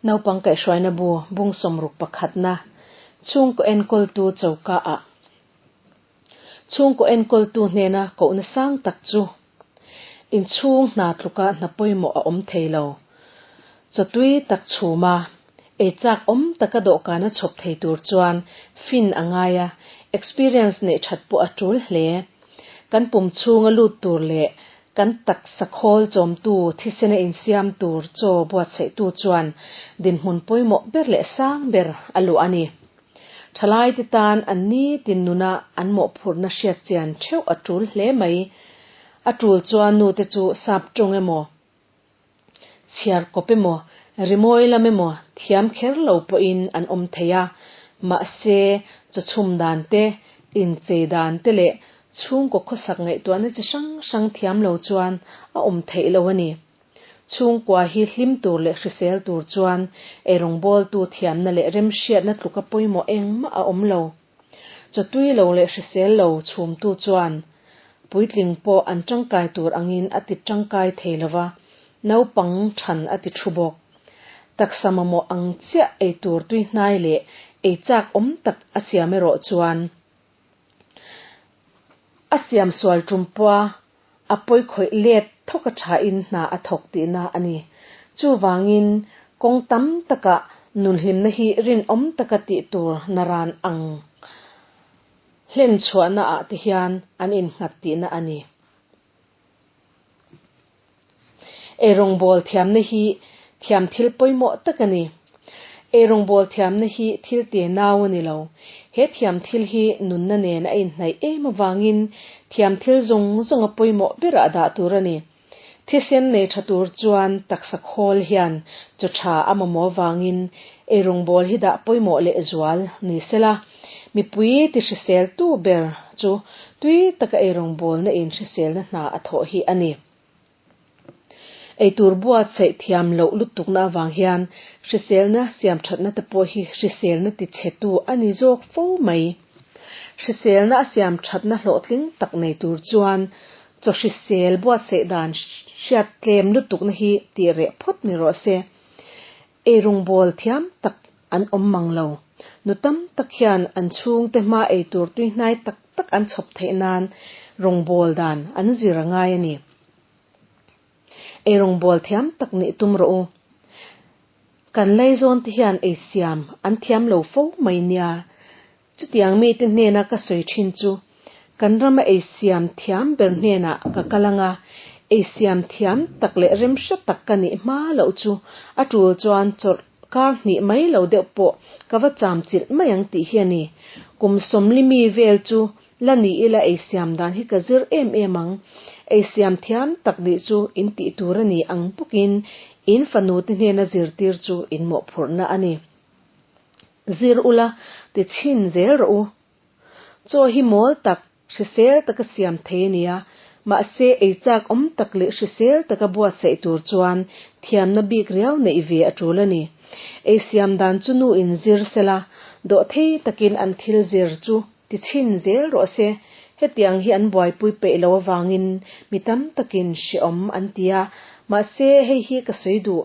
Naupang kaihhruaina bu bung sawmruk pakhatna chhungkaw enkawltu choka ah chhungkaw enkawltu hnena kohna sang tak chu inchhung hna tluka hna pawimawh a awm thei lo. Chawtui tak chhuma ei chak awm taka dawhkana chhawp thei tur chuan fin a ngai a, experience neih that pawh a tul hle. Kan pum chhunga lut tur leh kan taksa khawl chawmtu thisena insiam tur chaw buatsaihtu chuan dinhmun pawimawh ber leh sang ber a luah a ni. Thalaite tan an nitin nuna an mawhphurhna hriatchian theuh a tul hle mai. A tul chuan nute chu sap tawng emaw, chhiar kawp emaw, rimawi lam emaw thiam kher lo pawhin an awm thei a, mahse chawchhum dan te, inchei dan te leh chhungkaw khawsak ngaihtuahna chi hrang hrang thiam lo chuan a awm theih lo a ni. Chhungkua hi hlim tur leh hrisel tur chuan eirawngbawltu thiamna leh remhriatna tluka pawimawh engmah a awm lo. Chawtui lo leh hrisel lo chhumtu chuan puitling pawh an tangkai tur angin a ti tangkai thei lo va, naupang than a ti thu bawk. Taksa mamawh ang chiah ei tur tuihnai leh ei chak awm tak a siam erawh chuan a siam sual tum pawha a pawikhawih let thawk a thain hna a thawk tihna a ni. Chuvangin, kawng tam takah nunhlimna hi rinawm taka tih tur naran ang hlen chhuahna ah te hian an innghat tihna a ni. Eirawngbawl thiamna hi thiam thil pawimawh tak a ni. Eirawngbawl thiamna hi thil te nau a ni lo. He thiam thil hi nunna nen a inhnaih em avangin thiam thil zawng zawng a pawimawh berah dah tur a ni. Thisen nei tha tur chuan taksa khawl hian chaw tha a mamawh avangin eirawngbawl hi dah pawimawh lehzual ni sela. Mipui ti hriseltu ber chu tui taka eirawngbawlna in hriselna hna a thawh hi a ni. Eitur buatsaih thiam loh lutukna avang hian hriselna siamthatna te pawh hi hriselna tichhetu a ni zawk fo mai. Hriselna a siamthatna hlawhtling tak nei tur chuan chaw hrisel buatsaih dan hriat tlem lutukna hi tih reh phawt ni rawh se. Eirawngbawl thiam tak an awm mang lo. Nu tam tak hian an chhungte hma eitur tuihnai tak tak an chhawp theih nan rawngbâwl dan an zir a ngai a ni. Ei rawngbâwl thiam tak nih tum rawh u. Kan laizawnte hian ei siam an thiam lo fo mai nia. Chutiang mite hnena ka sawi thin chu, kan rama ei siam thiam ber hnenah ka kal ang a, ei siam thiam tak leh remhre tak ka nih hma loh chu a tul chuan chawlh kar hnih mai lo deuh pawh ka va cham chilh mai ang tih hi a ni. Kum sawmli mi vel chu la ni ila ei siam dan hi ka zir em em ang. Ei siam thiam tak nih chu in tih tur a ni ang bawkin in fanu te hnena zirtir chu in mawhphurhna a ni. Zir ula, ti chhin zel rawh u. Chaw hi mawl tak, hrisel taka siam thei a nia, mahse ei chak awm tak leh hrisel taka buatsaih tur chuan thiamna bik riau neih ve a tul a ni. Ei siam dan chu nu in zir sela, dawhthei takin an thil zir chu ti chhin zel rawh se. Hetiang hi an buaipui peih lo avangin mi tam takin hreawm an ti a, mahse hei hi ka sawi duh.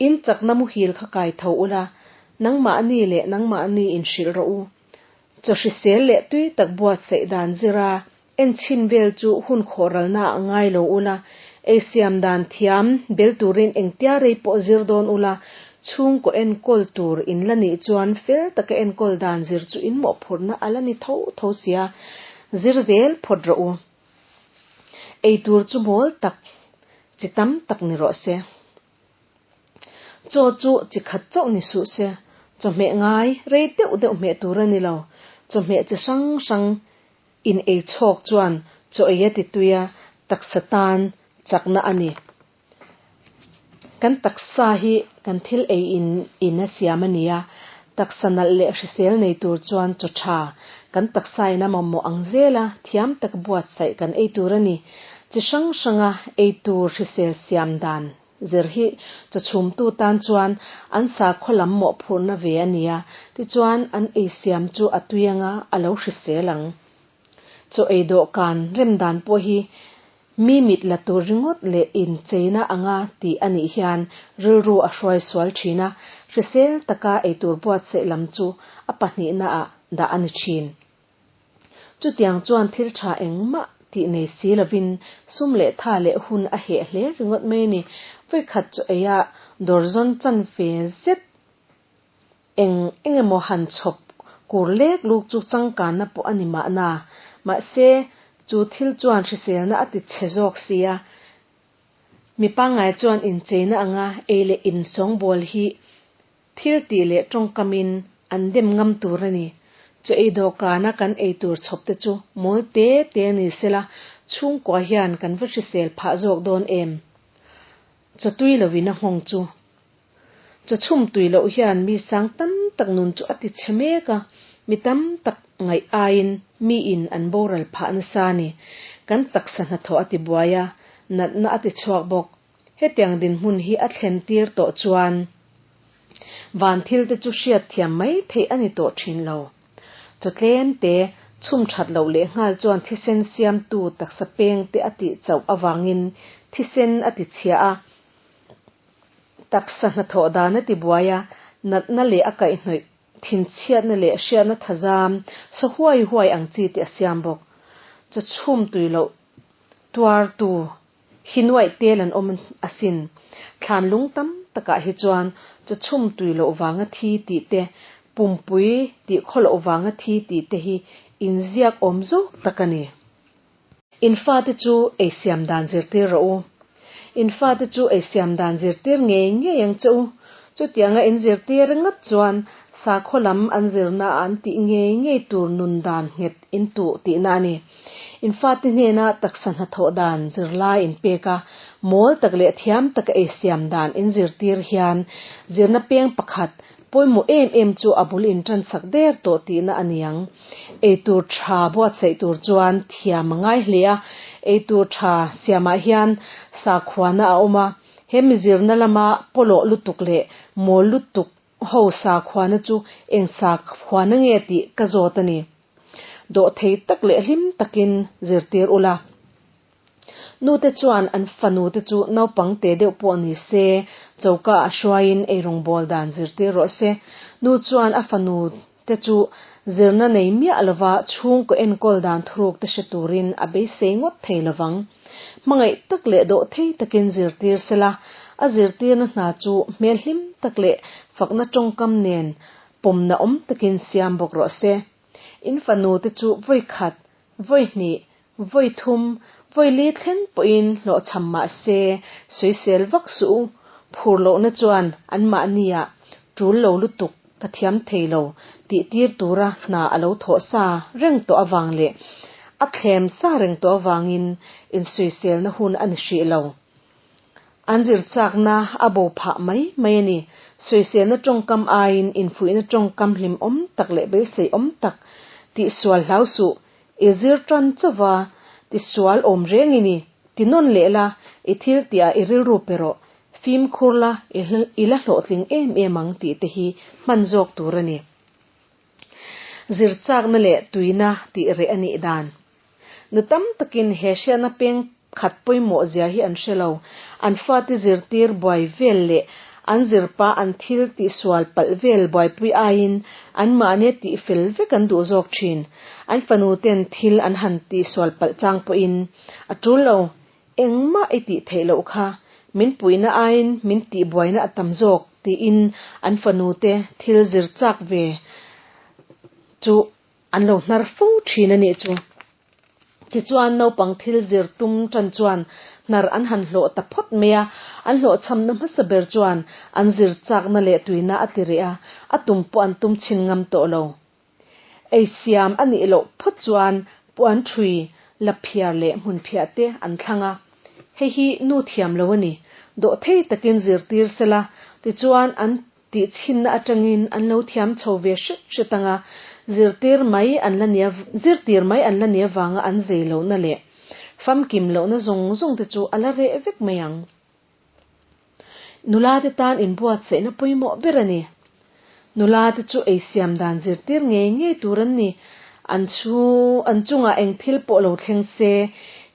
In chakna muhil kha kai tho ula, nangmahni leh nangmahni inhrilh rawh u. Chaw hrisel leh tui tak buatsaih dan zira enchhin vel chu hun khawhralna ah ngai lo ula, ei siam dan thiam bel turin engtia rei pawh zir dawn ula, chhungkaw enkawl tur in la nih chuan fel taka enkawl dan zir chu in mawhphurhna a la ni tho tho sia, zir zel phawt rawh u. Ei tur chu mawl tak, chi tam tak ni rawh se. Chaw chu chi khat chauh ni suh se, chawhmeh ngai rei deuh deuh hmeh tur a ni lo. Chawhmeh chi hrang hrang in ei chhawk chuan chaw ei a ti tui a, taksa tan chakna a ni. Kan taksa hi kan thil ei in in a siam a ni a, taksa nalh leh hrisel nei tur chuan chaw tha kan taksa in a mamawh ang zel a, thiam tak buatsaih kan ei tur a ni. Chi hrang hranga ei tur hrisel siam dan zir hi chaw chhumtu tan chuan an sakhaw lam mawhphurhna ve a ni a, tichuan an ei siam chu a tui anga a lo hrisel ang. Chaw ei dawhkan rem dan pawh hi. Mi mit la tur ringawt leh incheina anga tih a nih hian rilru a hruai sual thin a, hrisel taka eitur buatsaih lam chu a pahnihnaah dah a ni thin. Chutiang chuan thil tha engmah tih nei si lovin sum leh tha leh hun a heh hle ringawt mai a ni. Vawikhat chu eiah dawrzawn chan ve zet eng eng emaw han chhawp kur lek luk chu changkanna pawh a ni mahna. Mahse, chu thil chuan hriselna a ti chhe zawk si a. Mi pangngai chuan incheina anga ei leh insawngbawl hi Thil tih leh tawngkamin an dem ngam tur a ni. Chaw ei dawhkana kan ei tur chhawp te chu mawl te te ni sela, chhungkua hian kan va hrisel phah zawk dawn em? Chaw tui lovin a nghawng chu. Chaw chhum tui loh hian mi sang tam tak nun chu a ti chhe mek a, mi tam tak ngaih aiin miin an boral phah nasa a ni. Kan taksa hnathawh a ti buai a, natna a ti chhuak bawk. Hetiang dinhmun hi a thlen tir tawh chuan van thil te chu hriat thiam mai theih a ni tawh thin lo. Chaw tlem te chhum that loh leh nghal chuan thisen siamtu taksa peng te a tih chauh avangin thisen a ti chhia a, taksa hnathawh dan a ti buai a, natna leh a kaihhnawih thinchhiatna leh hriatna thazam sa huai huai ang chi te a siam bawk. Chaw chhum tui loh tuartu Hi nuaih tel an awm asin. Thlan lung tam takah hi chuan chaw chhum tui loh vanga thi tih te, pumpui tih khaw loh vanga thi tih te hi inziak awm zawk tak a ni. In fate chu ei siam dan zirtir rawh u. In fate chu ei siam dan zirtir ngei ngei ang che u. Chutianga in zirtir ringawt chuan sakhaw lam an zirnaah an tih ngei ngei tur nun dan nghet in tuh tihna a ni. In fate hnena taksa hnathawh dan zirlai in pek a, mawl tak leh thiam taka ei siam dan in zirtir hian zirna peng pakhat pawimawh em em chu a bul in tansak der tawh tihna a ni ang. Eitur tha buatsaih tur chuan thiam a ngai hle a, eitur tha siamah hian sakhuana a awm a, he mi zirna lama pawlawh lutuk leh mawl lutuk ho sakhuana chu eng sakhuana nge tih ka zawt a ni. Dawhthei tak leh hlim takin zirtir ula. Nute chuan an fanute chu naupang te deuh pawh ni se, choka a hruaiin eirawngbawl dan zirtir rawh se. Nu chuan a fanu te chu zirna nei miah lova chhungkaw enkawl dan thuruk te hre turin a beisei ngawt thei lovang. Hmangaih tak leh dawhthei takin zirtir sela, a zirtirna hna chu hmel hlim tak leh fakna tawngkam nen pawmna awm takin siam bawk rawh se. In fanu te chu vawi khat, vawi hnih, vawi thum, vawi li thleng pawhin hlawhchham mah se, sawisel vak suh u. Phur lohna chuan anmahniah tul lo lutuk ka thiam thei lo tih tir tura hna a lo thawh sa reng tawh avang leh a thlem sa reng tawh avangin insawiselna hun a ni hrih lo. An zir chakna a bo phah mai mai a ni. Sawiselna tawngkam aiin infuihna tawngkam hlimawm tak leh beiseiawm tak tihsual hlau suh. I zir tan chauva tisual awm reng i ni. Ti nawn leh la, i thil tihah i rilru pe rawh. Fimkhur la, i la hlawhtling em em ang tih te hi hman zawk tur a ni. Zir chakna leh tuina tih reh a nih dan. Nu tam takin he hriatna peng khat pawimawh zia hi an hre lo. An fate zirtir buai vel leh an zirpa an thil tihsual palh vel buaipui aiin anmahni tih fel vek an duh zawk thin. An fanu ten thil an han tihsual palh chang pawhin a tul lo, engmah i tih theih loh kha, min puihna aiin min tihbuaina a tam zawk tiin an fanu te thil zir chak ve chu An lo hnar fo thin a nih chu. Tichuan naupang thil zir tum tan chuan hnar an han hlawh ta phawt mai a, an hlawhchhamna hmasa ber chuan an zir chakna leh tuina a ti reh a, a tum pawh an tum chhin ngam tawh lo. Ei siam a nih loh phawt chuan puan thui, laphiar leh hmunphiah te an thlang a. Hei hi nu thiam lo a ni. Dawhthei takin zirtir sela, tichuan an Tih chhinna atangin an lo thiam chho ve hret hret ang a, zirtir mai an la nia zirtir mai an la nia vanga an zei lohna leh famkim lohna zawng zawng te chu a la reh vek mai ang. Nula te tan inbuatsaihna pawimawh ber a ni. Nula te chu ei siam dan zirtir ngei ngei tur an ni. An chu an chungah eng thil pawh lo thleng se,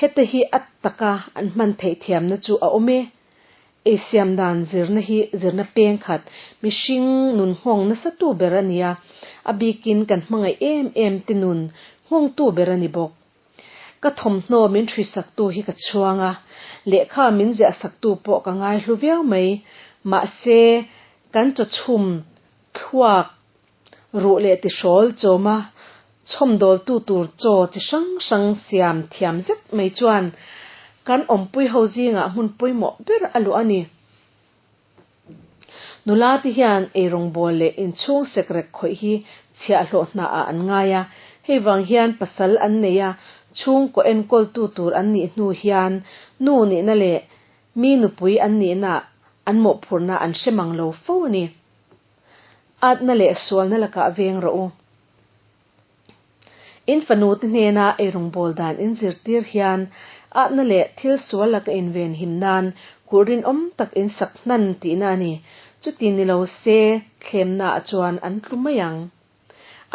Heta hi a taka an hman theih thiamna chu a awm e. Ei siam dan zirna hi zirna peng khat, mihring nun nghawng nasa tu ber a ni a, a bikin kan hmangaih em em te nun nghawngtu ber a ni bawk. Ka thawmhnaw min hruisaktu hi ka chhuang a, lehkha min ziahsaktu pawh ka ngai hlu viau mai. Mahse, kan chawchhum thluak ruh leh tihrawl chawma chhawmdawltu tur chaw chi hrang hrang siam thiam zet mai chuan kan awmpui ho zingah hmun pawimawh ber a luah a ni. Nula te hian eirawngbawl leh inchhung sekrek khawih hi chhiahhlawh hnaah an ngai a, hei vang hian pasal an nei a, chhungkaw enkawltu tur an nih hnu hian nu nihna leh mi nupui an nihna an mawhphurhna an hre mang lo fo a ni. Atna leh sualna lakah veng rawh u. In fanu te hnena eirawngbawl dan in zirtir hian atna leh thil sual laka inven him nan kulh rinawm tak in sak hnan tihna a ni. Chuti ni lo se thlemna ah chuan an tlu mai ang.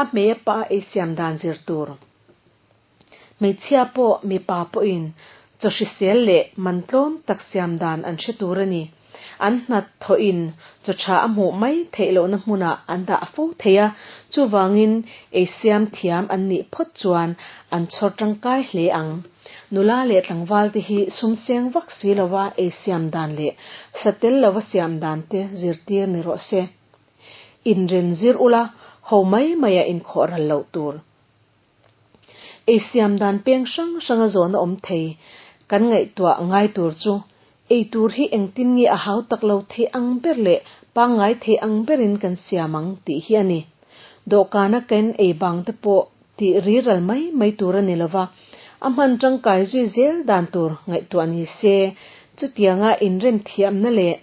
A hmei a pa ei siam dan zir tur. Hmeichhia pawh mipa pawhin chaw hrisel leh man tlawm tak siam dan an hre tur a ni. An hnat thawhin chaw tha a hmuh mai theih lohna hmunah an dah fo thei a, chuvangin ei siam thiam an nih phawt chuan an chhawr tangkai hle ang. Nula leh tlangval te hi sum seng vak si lova ei siam dan leh sa tel lova siam dan te zirtir ni rawh se. Inren zir ula, ho mai maia inkhawh ral loh tur. Ei siam dan peng hrang hranga zawhna awm thei kan ngaihtuah ngai tur chu ei tur hi engtin nge a hau tak lo thei ang ber leh pangngai thei ang berin kan siam ang tih hi a ni. Dawhkana kan ei bang te pawh tih riral mai mai tur a ni lova, a hman tangkai zui zel dan tur ngaihtuah ni se, chutianga inremthiamna leh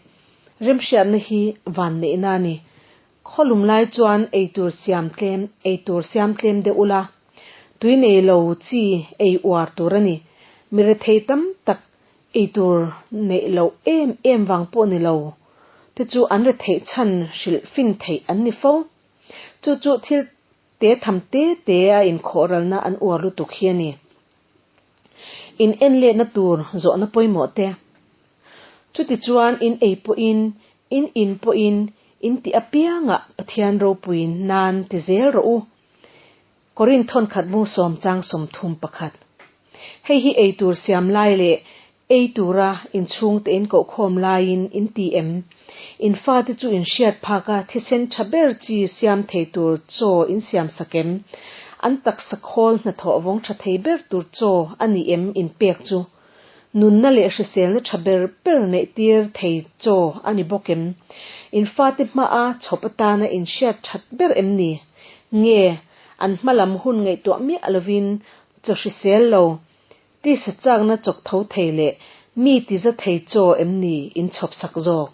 remhriatna hi vanneihna a ni. Khawlum lai chuan eitur siam tlem eitur siam tlem deuh ula, tui nei lo chi ei uar tur a ni. Mi rethei tam tak eitur neih loh em em vang pawh ni lo te chu an retheih chhan hrilh fin theih an ni fo. Chu chu thil te tham te te a inkhawhralna an uar lutuk hi a ni. In en letna tur zawhna pawimawh te. Chutichuan in ei pawhin, in in pawhin, in tih apiangah Pathian ropui nan ti zel rawh u. Korinth thawnkhat bung sawmchang 31. Hei hi ei tur siam lai leh Ei tura inchhungte in kohkhawm laiin in ti em? In fate chu in hriat phak a thisen tha ber chi siam thei tur chaw in siam sak em? An taksa khawl hnathawh vawng tha thei ber tur chaw a ni em in pek chu? Nunna leh hriselna tha ber ber neih tir thei chaw a ni bawk em? In fate hmaa chhawp atana in hriat that ber em ni? Nge, an hma lam hun ngaihtuah miah lovin chaw hrisel lo Tisa chakna chawk tho thei leh mi tiza thei chaw em ni in chhawp sak zawk?